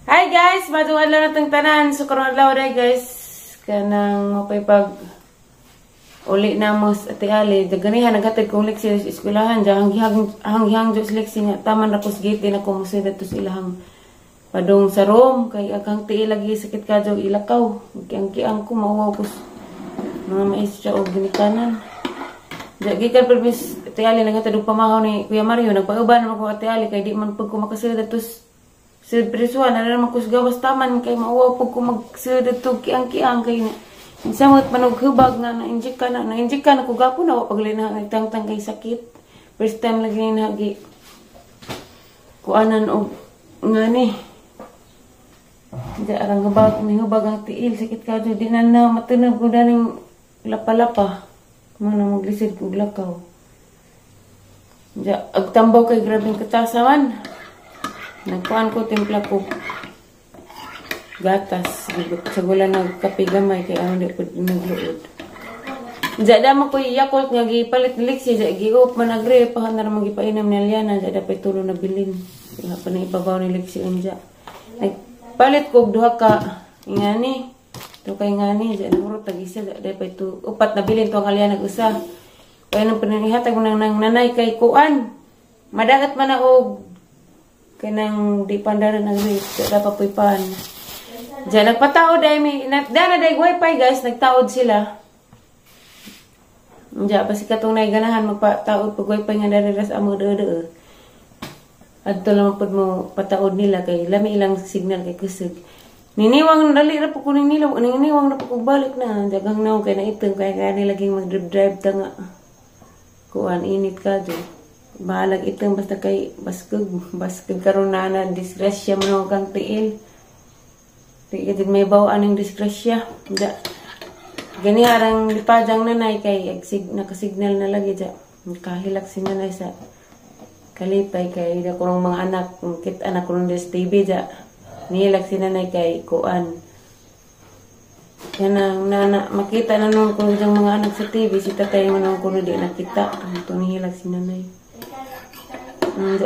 Hi guys, maayong adlaw natong tanan. So karong adlaw day guys, kanang mapay pag uli na mo sa Ate Ali. Ganihan naghatid kong Lexi sa eskwelahan. Diyan hang hang hang sa Lexi nga taman ra ko sa gate, di na ko mosulod adto sa ilahang padong sa room kay agang tiil lagi sakit kadyo ilakaw. Kiang-kiang ko, mauwaw ko mga maestra og ginikanan. Diya, gikan pa mis Ate Ali naghatid og pamahaw ni Kuya Mario, nagpauban naman ko Ate Ali kay di man pag ko makasulod adto sa presuhan na naman ko sa gawas taman kay mauwaw pag ko magsulod adto kiang-kiang kay samot manog hubag nga na-inject ka na, na-inject ka na ko gapon na wa pagali na nagtangtang kay sakit. First time lagi na gi kuanan og ngani. Di arang hubag, may hubag ang tiil, sakit ka di na na matunog ko daning lapa-lapa. Mana maglisod kog lakaw. Diya, agtambaw kay grabeng katasawan. Nagkuan ko, timpla ko gatas. Sa gula nagkape gamay kay ano di ko nagluod. Diya dama ko Yakult nga gipalit ni Lexi, diya gi-off man agre pa na ramang gipainom ni Aliana, diya dapat tulo na bilin. Iha pa na ibabaw ni Lexi unja. Nagpalit ko og duha ka ingani. To kay ngani, diya nahurot tag isa, diya dapat to upat na bilin to ang Aliana usa. Kaya nang paninihatag mo nang nanay kay kuan. Madagat man na og kanang di pandaran ang rate, diya dapat puy pan. Diya nagpataod ay may na dai wifi guys, nagtaod sila. Diya basi katong nay ganahan magpataod pag wifi nga dali ra sa among dee. Adto lang pud mo pataod nila kay lami ilang signal kay kusog. Niniwang dali ra po ko nila, niniwang ra po ko balik na. Daghang naong kay naitong kay kani laging mag-drive ta nga. Kuan init ka do. Bahalag itong basta kay baskog, baskog karon na na disgrasya mo kang tiil. Di ka may baw aning disgrasya. Da. Gani arang lipadang nanay kay nakasignal na lagi dya. Kahilak si nanay sa kalipay kay da ko mga anak, kit anak ko sa TV dya. Nihilak si nanay kay kuan. Kanang nana makita na nun ko diyang mga anak sa TV, si tatay mo nang kuno di nakita. Ito nihilak si nanay.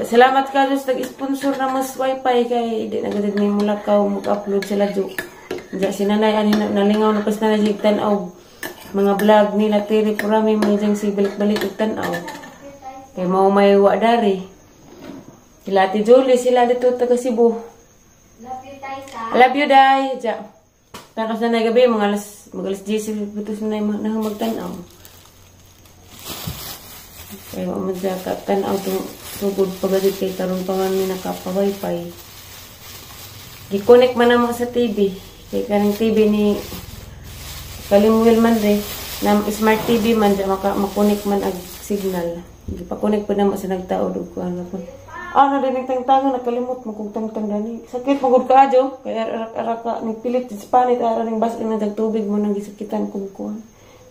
Salamat ka Diyos nag-sponsor na mas wifi kay di na gud ni mulakaw mag-upload sila jo. Diya si nanay ani nalingaw na pas nanay sig tan-aw mga vlog nila Tiri Purami may diyang si balik-balik og tan-aw. Kay mao may wa dari. Sila Ate Julie, sila dito taga Cebu. Love you, Taysa. I love you, Day. Diya. Tapos na gabi, mga alas 10, butos na na magtan-aw. Kaya wa man siya ka tan-aw tong sugod pagad kay karon pa man mi nakapa-wifi. Gi-connect man namo sa TV. Kay kanang TV ni Kalimuel man re, na smart TV man dya maka makonek man ag signal. Gipa-connect pa namo sa nagtaod og kuan na po. Ah, na din tangtangan, nakalimot mo kung tangtang dani. Sakit mo gud kaadyo kay arak-arak ka ni pilit sa panit ara ning bas na dag tubig mo nang gisakitan kung kuan.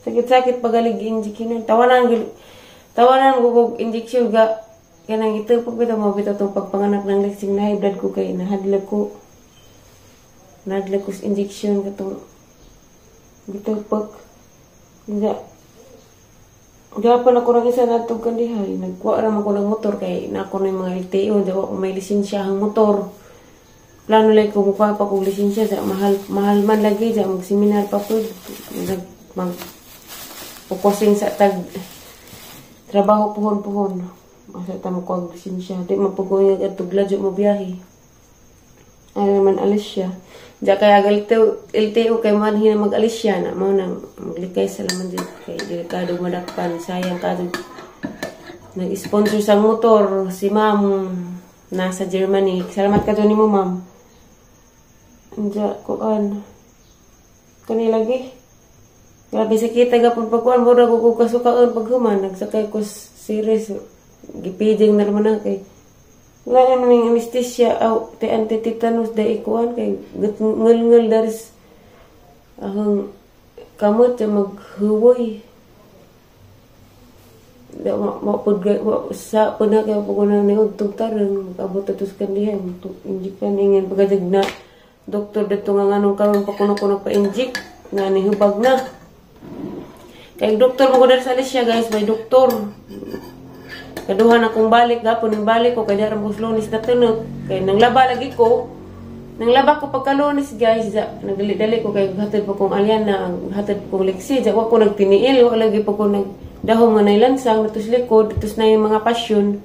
Sakit-sakit pagalig injection. Tawanan gil tawanan ko kog injection ga kanang ito pag bitaw mo bitaw tong pagpanganak ng Lexing na high blood ko kay nahadlok ko. Nahadlok ko sa injection katong bitaw pag hindi. Gapon ako ng isa na itong kandihay. Nagkuha raman ko ng motor kay na ako na yung mga LTO. Di ako may lisensya ang motor. Plano lang ko mukuha pa kong lisensya. Sa mahal, mahal man lagi. Sa mag-seminar pa po. Nag, mag focusing sa tag trabaho puhon-puhon. Asa ta mo kuha lisensya. Di mapugoy at tugladyo mo biyahe. Ay naman alis siya. Diya kaya LTO, LTO kay man hina mag-alis siya na mo nang maglikay sa laman din kay delikado madakpan, sayang ka nag-sponsor sa motor si ma'am nasa Germany. Salamat ka nimo, ma'am. Diya kuan kani lagi. Grabe sakit gapon pagkuan, mura ko kog kasukaon paghuman nagsakay ko series, gipiding na naman na kay wala naman yung anesthesia aw te anti-tetanus da ikuan kay ngel-ngel daris ahang kamot ya maghuwoy da ma ma pud wa sa pud na kay pag na ni udtog tarong abot ato sa kandihan inject ingan pagadag na doktor dito nga nganong karon pa kuno kuno pa inject nga ni hubag na kay doktor mo ko sa Alicia guys, may doktor. Kaduha na kong balik gapon ning balik ko kay dara mo Lunes na tunok kay nang laba lagi ko. Nang laba ko pagka-Lunes guys, nagdali-dali ko kay hatod pa kong alyan na, hatod pa kong liksi. Wa ko nagtiniil, wa lagi pa ko nagdahong nga nailansang, datos likod, datos na yung mga pasyon.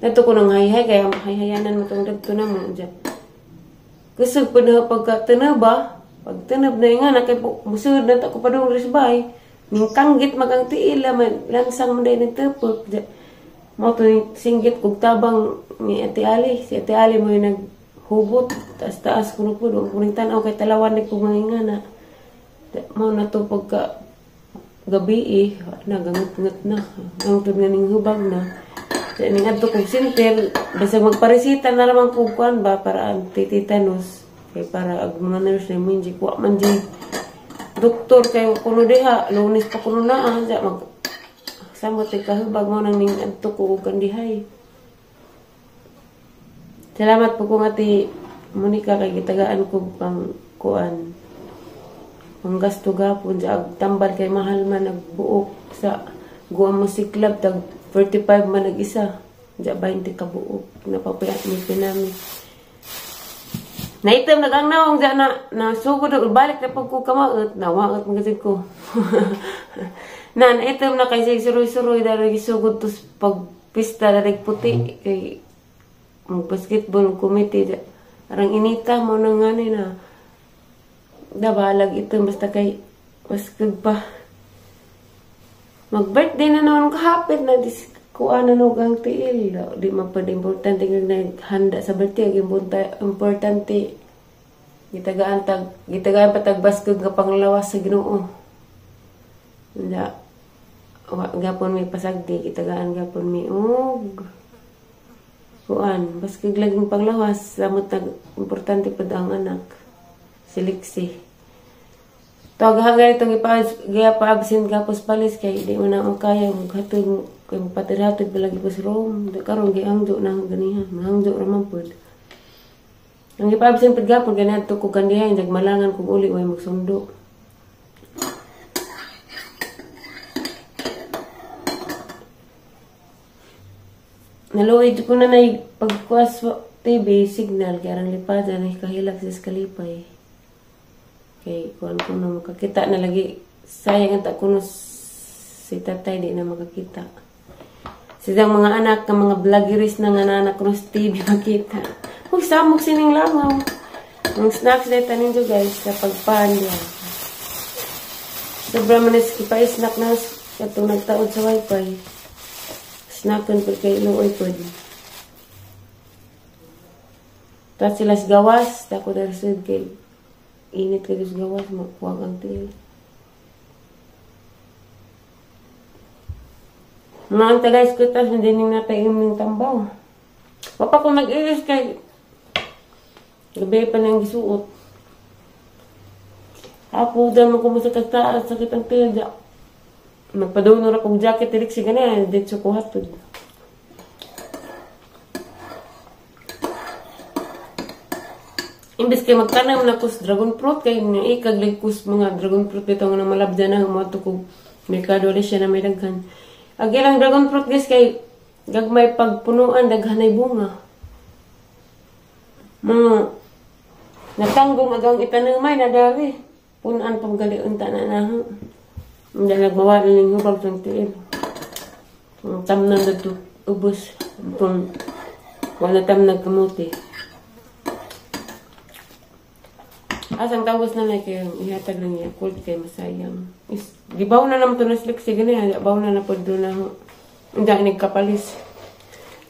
Dato ko nang hayhay, kaya hayhayanan mo itong dagto na mo. Kusog po na pagka-tanaba, pagtanab na yung nga, kay musud na ko pa doon risbay. Ning kanggit magang tiila, lansang mo dahil nagtapok. Mo to singgit kog tabang ni Ate Ali. Si Ate Ali mo yung naghubot, taas-taas ko na po. Doon ko tanaw kay talawan ni ko mga nga na. Mo na to pagka gabi eh, nagangot-ngot na. Ang nga ning hubag na. Ning adto kog center, basta magparesita na naman kog kuan ba para anti-tetanus. Kay para ag mga nurse na mo inject, wa man di doktor kay kuno diha, Lunes pa kuno naa, ja mag samot kay kahubag mo nang ning adto ko og kandihay. Salamat po kong Ate Monica kay gitagaan ko pang kuan. Ang gasto gapon ja ag tambal kay mahal man nagbuok sa Guam Music Club tag 45 man nag-isa. Ja 20 ka buok napapayat mi pinami. Naitem nagang naong ja na nasugod og balik na pag ko kamaot, nawaot man gud ko. Na naitem na kay sig suroy-suroy dali gisugod tos pagpista dali puti kay mag basketball committee ja. Arang inita mo nang ngani na. Dabalag ito basta kay baskeg pa. Mag-birthday na naman kahapit na dis kuan na nog ang tiil. Di man pud importante nga naghanda sa birthday, ang importante gitagaan pa tag baskog nga panglawas sa Ginoo. Unda wa gapon may pasagdi, gitagaan gapon mi og kuan baskog laging panglawas samot tag importante pud ang anak. Siliksi. Tawag hanggang itong ipa-absent gapos palis kay di mo na ang kaya maghatod kay magpatid-hatod pa lagi ko sa room. Karon gihangjo na ang ganiha. Mahangjo raman pod. Ang ipa-absent pud gapon ganadto ko kandiha nagmalangan kog uli way magsundo. Naluoy ko na nay pagkuas TV signal kay arang lipadan ay kahilak sa kalipay. Kay kuan ko na makakita na lagi sayang ang kuno si tatay di na makakita. Sidang mga anak ka mga vloggeris na nga anak kuno sa TV makita. Uy, samok sining langaw. Ang snacks na tanin jo guys sa pagpan diya. Sobra man is pa-snack na katong nagtaod sa wifi. Snackon pud kay luoy pud. Ta sila sa gawas, dako darsud kay init kayo sa gawas, makuwag ang tiil. Mga anta guys, kutas, hindi nyo natay yung tambaw. Wapa ko mag-iis kay gabi pa nang gisuot. Apo, dahil mo kumusakit taas, sakit ang tiil. Magpadunor akong jacket, tirik si ganyan, dito ko hatod. Imbes kay magtanam na ko sa dragon fruit, kay ikaglig ko sa mga dragon fruit dito nga malabda na, humato ko merkado ulit siya na may daghan. Ang ilang dragon fruit guys, kay gagmay pagpunuan, daghan ay bunga. Mga natanggong agang itanamay na dali. Punuan pang galiunta na naho. Hindi nagmawala ng hubag sa tiil. Ang tamnan dito, ubos. Itong wala tamnag kamuti. Asang tawos na na kayo, ihatag lang niya, cold kayo, masayang. Is, gibaw na naman ito na siliksi, ganyan, baw na na po doon na ho. Hindi, nagkapalis.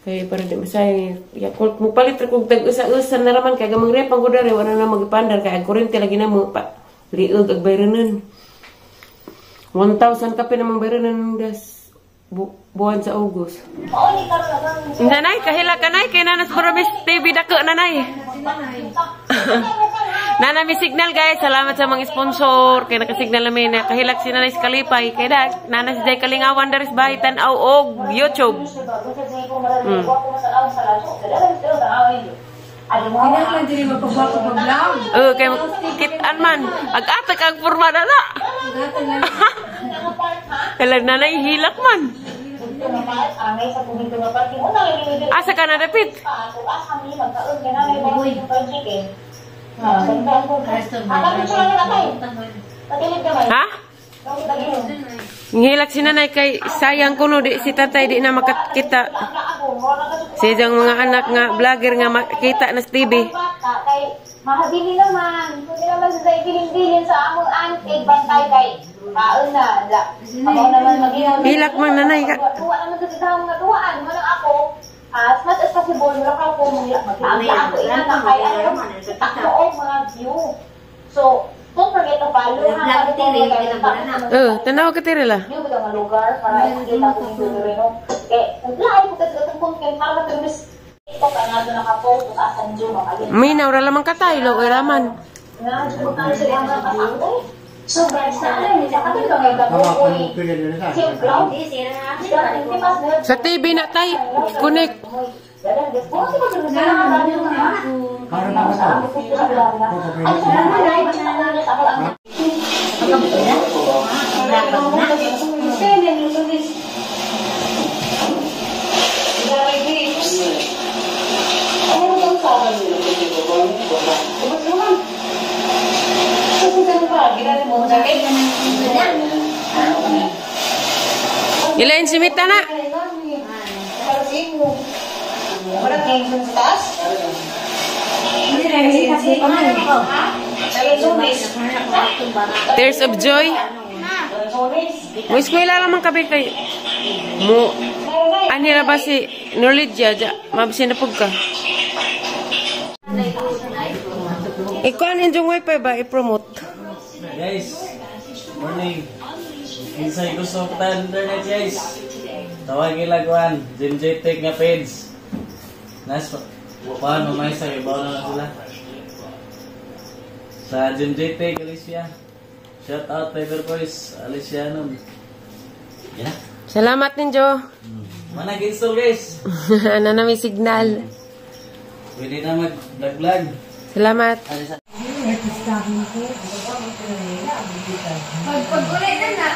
Kaya para di masayang, yakult. Mupalit rin kong tag-usa-usa na raman, kaya gamang repang ko dari, wala na mag-ipandar, kaya kurente lagi na mo, pa, liog, agbayranan. 1,000 kape namang bayranan das buwan sa August. Nanay, kahila ka nay, kay nanas promise TV dako nanay. Nana, may signal guys. Salamat sa mga sponsor. Kaya nakasignal namin na kahilak si Nanay sa Kalipay. Kaya da, Nana si Jay Kalingawan daris bahay tanaw og YouTube. Kinahanglan diri magpagwapo pag-vlog. Oo, kaya kitaan man. Ag-atag ang forma na na. Kailan nanay hilak man. Asa ka na dapit? Ha? Ngilak si nanay kay sayang kuno di si tatay di na makakita. Siyang mga anak nga vlogger nga makita na sa TV. Bata kay mahabili naman. Pwede naman sa ibilin-bilin sa among antig bantay kay kaon na. La. Ako naman maginaw. Hilak man, nanay ka. Tuwa naman sa tao mga tuwaan. Mo lang ako as much as possible wala ka ko mag ako ina na kay ano takbo og mga view. So, don't forget to follow ha. Eh, tanaw ka tira la. View ba nga lugar para ipakita ko yung dito rin, no? Kay naglaay ko kasi itong content para matulis ito ka nga doon nakapost sa San Juma. Minaw ra lamang katay lo raman. So guys, na ano yun, sa katulad ng gagawin ko. Sa TV na tay, connect. Ilain si Mita na. Tears of joy. Mo eskwela lamang kabi kay mo ani ra ba si Norlidia ja mabsin na pug ka. Ikaw ang inyong wifi ba i-promote? Guys, morning. Kinsay gusto ta internet guys. Tawag ilagwan, Jim J Tech nga page. Nice paano may sa ibaw na lang sila. Sa Jim J Tech Alicia. Shout out Paper Boys Alicia nun. Yeah. Salamat ninyo. Manag install guys. Ano na may signal. Pwede na mag vlog vlog. Salamat. Pag-uli na na.